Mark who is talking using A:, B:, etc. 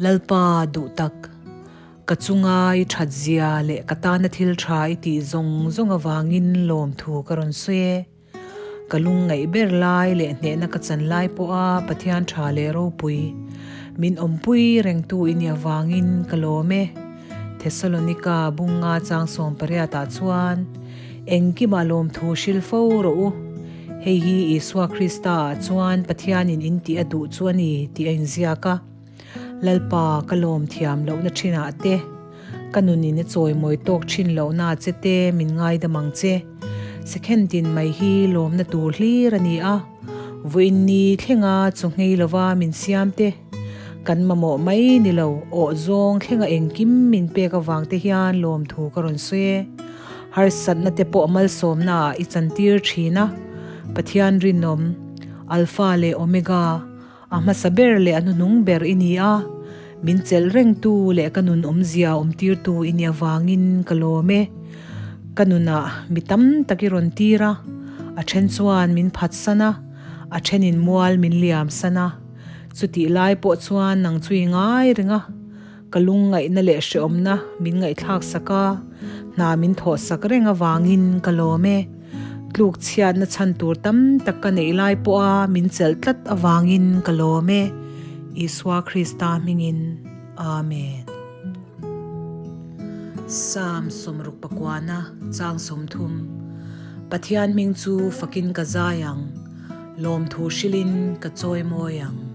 A: Lalpa duh tak, ka chunga i that zia leh ka tana thil tha i tih zawng zawng avangin lawmthu ka rawn sawi e. Ka lungngaih ber lai leh hnehna ka chan lai pawha Pathian tha leh ropui min awmpui rengtu i nih avangin ka lawm e. Thesalonika bunga chang 18 ah chuan engkimah lawmthu hril fo rawh u. Hei hi Isua Krista ah chuan Pathianin in tih a duh chu a ni tih a inziak a. Lalpa ka lawm thiam lohna thinah te, ka nunin a chawimawi tawk thin lohna che te min ngaidam ang che. Second tin mai hi lawmna tur hlir a ni a, vawiin ni thlenga chu nghei lova min siam te, kan mamawh mai ni lo, awh zawng thlenga engkim min pek avang te hian lawmthu ka rawn sawi e. Harsatna te pawh malsawmna ah i chantir thin a, Pathian rinawm, Alpha leh Omega, A hmasa ber leh a hnuhnung ber i ni a, min chelh rengtu leh ka nun awmzia awmtirtu i nih avangin ka lawm e. Ka nunah mi tam tak i rawn tir a, a then chuan min phatsan a, a thenin mual min liamsan a. Chutih lai pawh chuan nang chu i ngai reng a, ka lungngaihna leh hreawmna min ngaihthlak sak a, hna min thawh sak reng avangin ka lawm e. Tluk chhiatna chhan tur tam tak ka neih lai pawha min chelh tlat avangin ka lawm e. Isua Krista hmingin. Amen. Psalm 69 chang 30 Pathian hming chu fakin ka zai ang, lawmthu hrilhin ka chawi mawi ang.